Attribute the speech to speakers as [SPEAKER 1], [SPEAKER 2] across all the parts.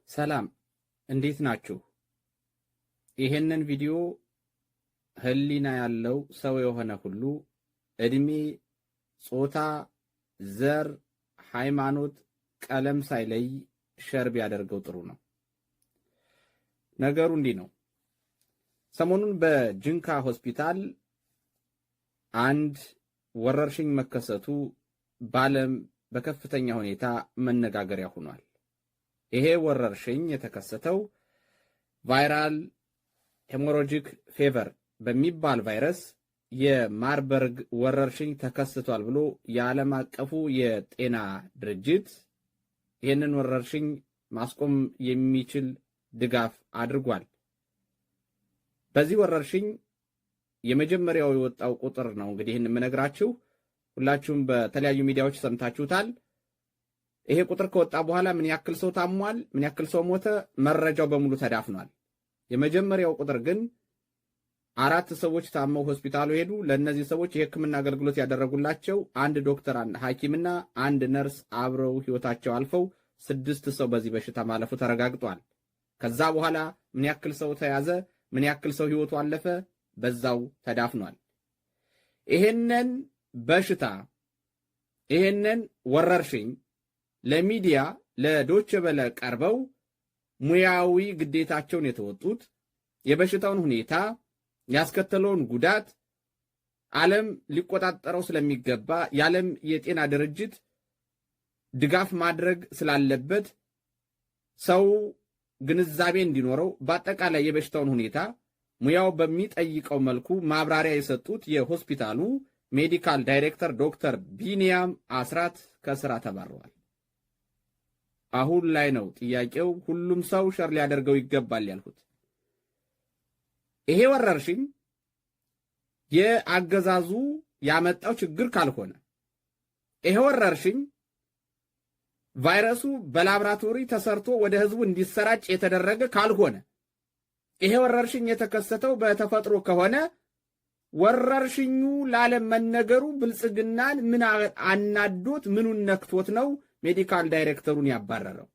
[SPEAKER 1] ሰላም፣ እንዴት ናችሁ? ይሄንን ቪዲዮ ህሊና ያለው ሰው የሆነ ሁሉ እድሜ፣ ጾታ፣ ዘር፣ ሃይማኖት፣ ቀለም ሳይለይ share ቢያደርገው ጥሩ ነው። ነገሩ እንዲህ ነው። ሰሞኑን በጅንካ ሆስፒታል አንድ ወረርሽኝ መከሰቱ በዓለም በከፍተኛ ሁኔታ መነጋገሪያ ሆኗል። ይሄ ወረርሽኝ የተከሰተው viral hemorrhagic fever በሚባል ቫይረስ የማርበርግ ወረርሽኝ ተከስቷል ብሎ የዓለም አቀፉ የጤና ድርጅት ይህንን ወረርሽኝ ማስቆም የሚችል ድጋፍ አድርጓል። በዚህ ወረርሽኝ የመጀመሪያው የወጣው ቁጥር ነው እንግዲህ ይህን የምነግራችሁ፣ ሁላችሁም በተለያዩ ሚዲያዎች ሰምታችሁታል። ይሄ ቁጥር ከወጣ በኋላ ምን ያክል ሰው ታሟል፣ ምን ያክል ሰው ሞተ፣ መረጃው በሙሉ ተዳፍኗል። የመጀመሪያው ቁጥር ግን 4 ሰዎች ታመው ሆስፒታሉ ሄዱ። ለእነዚህ ሰዎች የሕክምና አገልግሎት ያደረጉላቸው አንድ ዶክተር ሐኪምና አንድ ነርስ አብረው ሕይወታቸው አልፈው 6 ሰው በዚህ በሽታ ማለፉ ተረጋግጧል። ከዛ በኋላ ምን ያክል ሰው ተያዘ፣ ምን ያክል ሰው ሕይወቱ አለፈ፣ በዛው ተዳፍኗል። ይሄንን በሽታ፣ ይሄንን ወረርሽኝ ለሚዲያ ለዶቼ ቬለ ቀርበው ሙያዊ ግዴታቸውን የተወጡት፣ የበሽታውን ሁኔታ፣ ያስከተለውን ጉዳት ዓለም ሊቆጣጠረው ስለሚገባ፣ የዓለም የጤና ድርጅት ድጋፍ ማድረግ ስላለበት፣ ሰው ግንዛቤ እንዲኖረው፣ በአጠቃላይ የበሽታውን ሁኔታ ሙያው በሚጠይቀው መልኩ ማብራሪያ የሰጡት የሆስፒታሉ medical director ዶክተር ቢንያም አስራት ከስራ ተባረዋል። አሁን ላይ ነው ጥያቄው፣ ሁሉም ሰው share ሊያደርገው ይገባል ያልኩት። ይሄ ወረርሽኝ የአገዛዙ ያመጣው ችግር ካልሆነ፣ ይሄ ወረርሽኝ ቫይረሱ በላብራቶሪ ተሰርቶ ወደ ህዝቡ እንዲሰራጭ የተደረገ ካልሆነ፣ ይሄ ወረርሽኝ የተከሰተው በተፈጥሮ ከሆነ፣ ወረርሽኙ ለዓለም መነገሩ ብልጽግናን ምን አናዶት፣ ምኑን ነክቶት ነው medical ዳይሬክተሩን ያባረረው?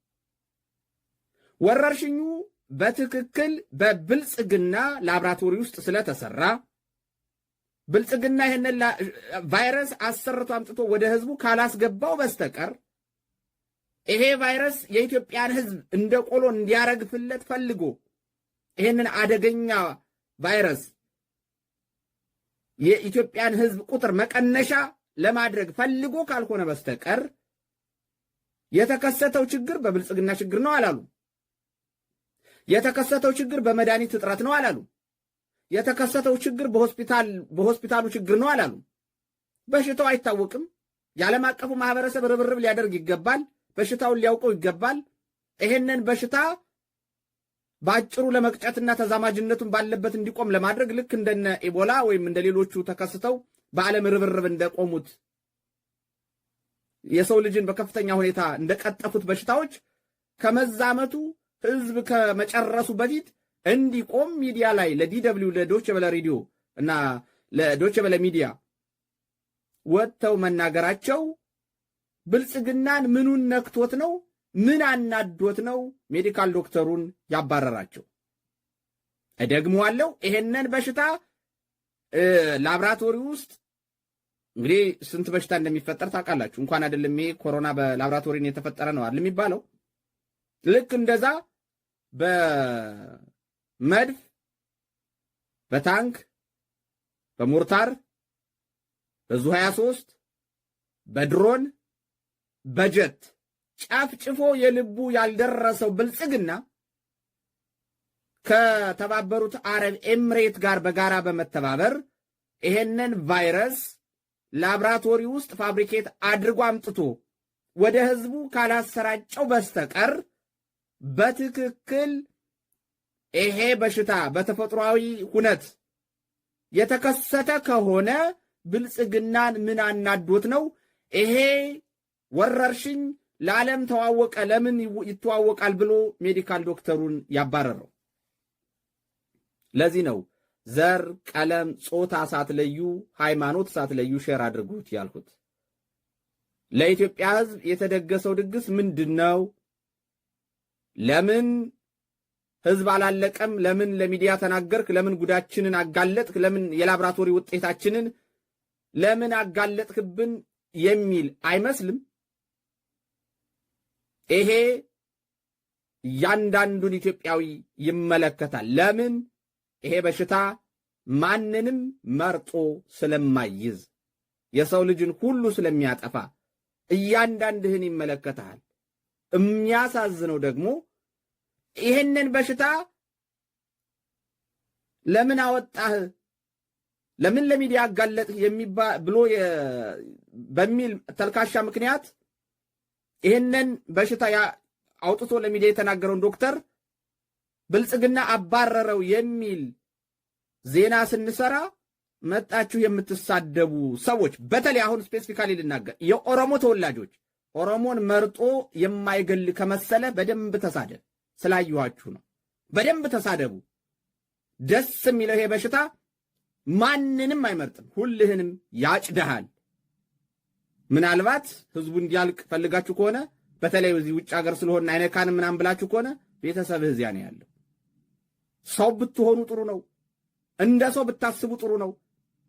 [SPEAKER 1] ወረርሽኙ በትክክል በብልጽግና ላብራቶሪ ውስጥ ስለተሰራ፣ ብልጽግና ይህንን ቫይረስ አሰርቶ አምጥቶ ወደ ህዝቡ ካላስገባው በስተቀር፣ ይሄ ቫይረስ የኢትዮጵያን ህዝብ እንደ ቆሎ እንዲያረግፍለት ፈልጎ፣ ይህንን አደገኛ ቫይረስ የኢትዮጵያን ህዝብ ቁጥር መቀነሻ ለማድረግ ፈልጎ ካልሆነ በስተቀር የተከሰተው ችግር በብልጽግና ችግር ነው አላሉ። የተከሰተው ችግር በመድኃኒት እጥረት ነው አላሉ። የተከሰተው ችግር በሆስፒታሉ ችግር ነው አላሉ። በሽታው አይታወቅም። የዓለም አቀፉ ማህበረሰብ ርብርብ ሊያደርግ ይገባል። በሽታውን ሊያውቀው ይገባል። ይሄንን በሽታ በአጭሩ ለመቅጨትና ተዛማጅነቱን ባለበት እንዲቆም ለማድረግ፣ ልክ እንደነ ኢቦላ ወይም እንደ ሌሎቹ ተከስተው በዓለም ርብርብ እንደቆሙት፣ የሰው ልጅን በከፍተኛ ሁኔታ እንደቀጠፉት በሽታዎች ከመዛመቱ፣ ህዝብ ከመጨረሱ በፊት እንዲቆም ሚዲያ ላይ ለ DW፣ ለዶቼ ቬለ ሬዲዮ እና ለዶቼ ቬለ ሚዲያ ወጥተው መናገራቸው ብልጽግናን ምኑን ነክቶት ነው? ምን አናዶት ነው medical ዶክተሩን ያባረራቸው? እደግመዋለሁ። ይሄንን በሽታ ላብራቶሪ ውስጥ እንግዲህ ስንት በሽታ እንደሚፈጠር ታውቃላችሁ። እንኳን አይደለም ይሄ ኮሮና በላብራቶሪ የተፈጠረ ነው አይደል የሚባለው። ልክ እንደዛ በመድፍ፣ በታንክ፣ በሞርታር፣ በዙ 23፣ በድሮን፣ በጀት ጨፍጭፎ የልቡ ያልደረሰው ብልጽግና ከተባበሩት አረብ ኤምሬት ጋር በጋራ በመተባበር ይሄንን ቫይረስ ላብራቶሪ ውስጥ fabricate አድርጎ አምጥቶ ወደ ህዝቡ ካላሰራጨው በስተቀር፣ በትክክል ይሄ በሽታ በተፈጥሯዊ ሁነት የተከሰተ ከሆነ ብልጽግናን ምን አናዶት ነው ይሄ ወረርሽኝ ለዓለም ተዋወቀ፣ ለምን ይተዋወቃል ብሎ medical ዶክተሩን ያባረረው? ለዚህ ነው ዘር፣ ቀለም፣ ጾታ ሳትለዩ፣ ሃይማኖት ሳትለዩ share አድርጉት ያልኩት። ለኢትዮጵያ ሕዝብ የተደገሰው ድግስ ምንድን ነው? ለምን ህዝብ አላለቀም? ለምን ለሚዲያ ተናገርክ? ለምን ጉዳችንን አጋለጥክ? ለምን የላብራቶሪ ውጤታችንን ለምን አጋለጥክብን የሚል አይመስልም። ይሄ እያንዳንዱን ኢትዮጵያዊ ይመለከታል። ለምን? ይሄ በሽታ ማንንም መርጦ ስለማይዝ፣ የሰው ልጅን ሁሉ ስለሚያጠፋ እያንዳንድህን ይመለከታል። የሚያሳዝነው ደግሞ ይህንን በሽታ ለምን አወጣህ፣ ለምን ለሚዲያ አጋለጥህ ብሎ በሚል ተልካሻ ምክንያት ይህንን በሽታ አውጥቶ ለሚዲያ የተናገረውን ዶክተር ብልጽግና አባረረው የሚል ዜና ስንሰራ መጣችሁ የምትሳደቡ ሰዎች፣ በተለይ አሁን specifically ልናገር፣ የኦሮሞ ተወላጆች፣ ኦሮሞን መርጦ የማይገል ከመሰለ በደንብ ተሳደብ። ስላየኋችሁ ነው። በደንብ ተሳደቡ። ደስ የሚለው ይሄ በሽታ ማንንም አይመርጥም፣ ሁልህንም ያጭድሃል። ምናልባት ህዝቡ እንዲያልቅ ፈልጋችሁ ከሆነ፣ በተለይ እዚህ ውጭ ሀገር ስለሆነ አይነካንም ምናምን ብላችሁ ከሆነ፣ ቤተሰብህ እዚያ ነው ያለው። ሰው ብትሆኑ ጥሩ ነው። እንደ ሰው ብታስቡ ጥሩ ነው።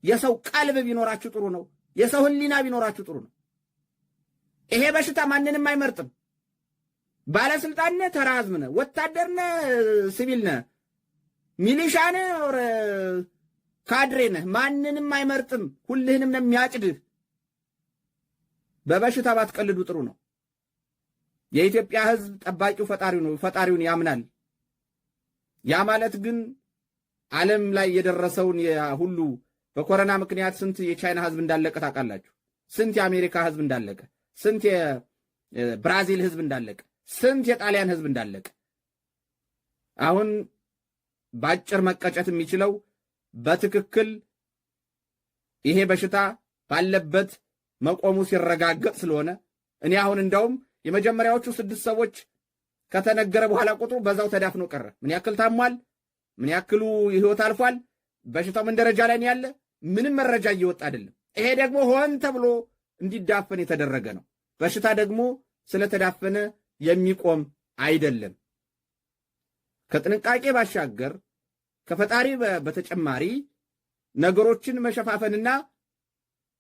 [SPEAKER 1] የሰው ቀልብ ቢኖራችሁ ጥሩ ነው። የሰው ህሊና ቢኖራችሁ ጥሩ ነው። ይሄ በሽታ ማንንም አይመርጥም። ባለስልጣን ነህ፣ ተራ ህዝብ ነህ፣ ወታደር ነህ፣ ሲቪል ነህ፣ ሚሊሻ ነህ፣ ካድሬ ነህ፣ ማንንም አይመርጥም። ሁልህንም ነው የሚያጭድህ። በበሽታ ባትቀልዱ ጥሩ ነው። የኢትዮጵያ ህዝብ ጠባቂው ፈጣሪው ነው። ፈጣሪውን ያምናል። ያ ማለት ግን ዓለም ላይ የደረሰውን ሁሉ፣ በኮረና ምክንያት ስንት የቻይና ህዝብ እንዳለቀ ታውቃላችሁ። ስንት የአሜሪካ ህዝብ እንዳለቀ፣ ስንት የብራዚል ህዝብ እንዳለቀ፣ ስንት የጣሊያን ህዝብ እንዳለቀ። አሁን በአጭር መቀጨት የሚችለው በትክክል ይሄ በሽታ ባለበት መቆሙ ሲረጋገጥ ስለሆነ፣ እኔ አሁን እንደውም የመጀመሪያዎቹ ስድስት ሰዎች ከተነገረ በኋላ ቁጥሩ በዛው ተዳፍኖ ቀረ። ምን ያክል ታሟል? ምን ያክሉ ህይወት አልፏል? በሽታው ምን ደረጃ ላይ ነው ያለ? ምንም መረጃ እየወጣ አይደለም። ይሄ ደግሞ ሆን ተብሎ እንዲዳፈን የተደረገ ነው። በሽታ ደግሞ ስለተዳፈነ የሚቆም አይደለም። ከጥንቃቄ ባሻገር፣ ከፈጣሪ በተጨማሪ ነገሮችን መሸፋፈንና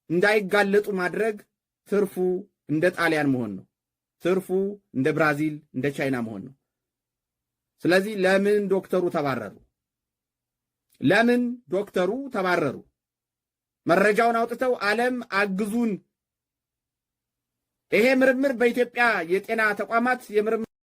[SPEAKER 1] እንዳይጋለጡ ማድረግ ትርፉ እንደ ጣሊያን መሆን ነው። ትርፉ እንደ ብራዚል፣ እንደ ቻይና መሆን ነው። ስለዚህ ለምን ዶክተሩ ተባረሩ? ለምን ዶክተሩ ተባረሩ? መረጃውን አውጥተው ዓለም አግዙን፣ ይሄ ምርምር በኢትዮጵያ የጤና ተቋማት የምርምር